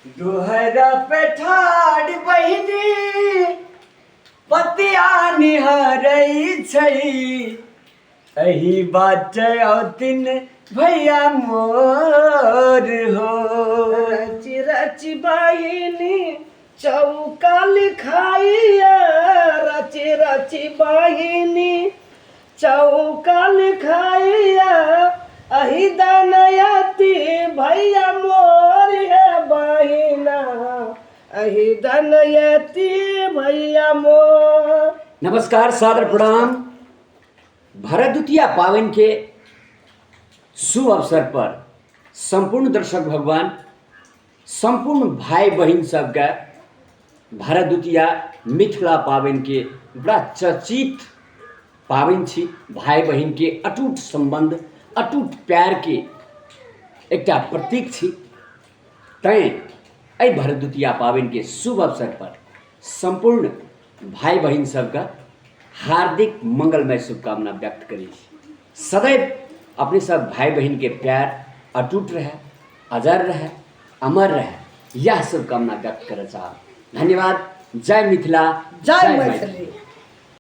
दुहरा पे ठाढ़ बहिनी पतिया निहारै छै, एहि बाट औतिन भैया मोर हो। रचि रचि बहिनी चौका लिखाइया, रचि रचि बहिनी चौका लिखाइया, अही दनयती भैया मोर हे बहिना, अही दनयती भैया मोर। नमस्कार, सादर प्रणाम। भरदुतिया पावन के शुभ अवसर पर संपूर्ण दर्शक भगवान, संपूर्ण भाई बहिन सबके भरदुतिया मिथिला पावन के बड़ा चर्चित पावन छी। भाई बहिन के अटूट संबंध, अटूट प्यार के एकटा प्रतीक छी। तैं एहि भरदुतिया पावन के शुभ अवसर पर संपूर्ण भाई बहिन सबके हार्दिक मंगलमय शुभकामना व्यक्त करै छी। सदैव अपने सब भाई बहिन के प्यार अटूट रहे, अजर रहे, अमर रहे, यह शुभकामना व्यक्त करऽ चाहब। धन्यवाद। जय मिथिला, जय मैथिली।